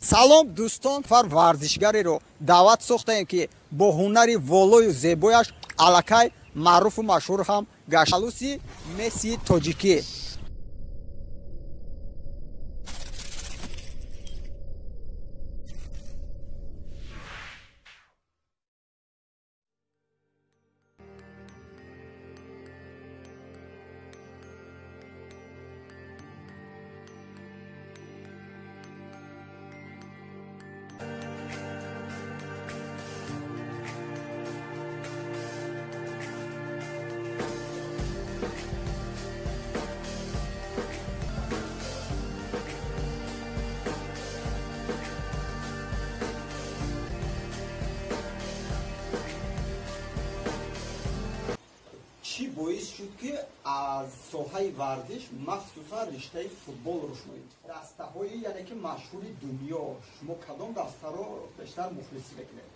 Салом дӯстон, фар варзишгареро даъват сохтаем, ки бо ҳунари волою зебояш аллакай маъруфу машҳур ҳам гашт. Алуси Месси тоҷикӣ. Чӣ боис шуд, ки аз соҳаи варзиш, махсусан риштаи футболро шумо интихоб? Дастаҳои, яъне ки машҳури дунё, шумо кадом дастаро бештар мухлисӣ мекунед?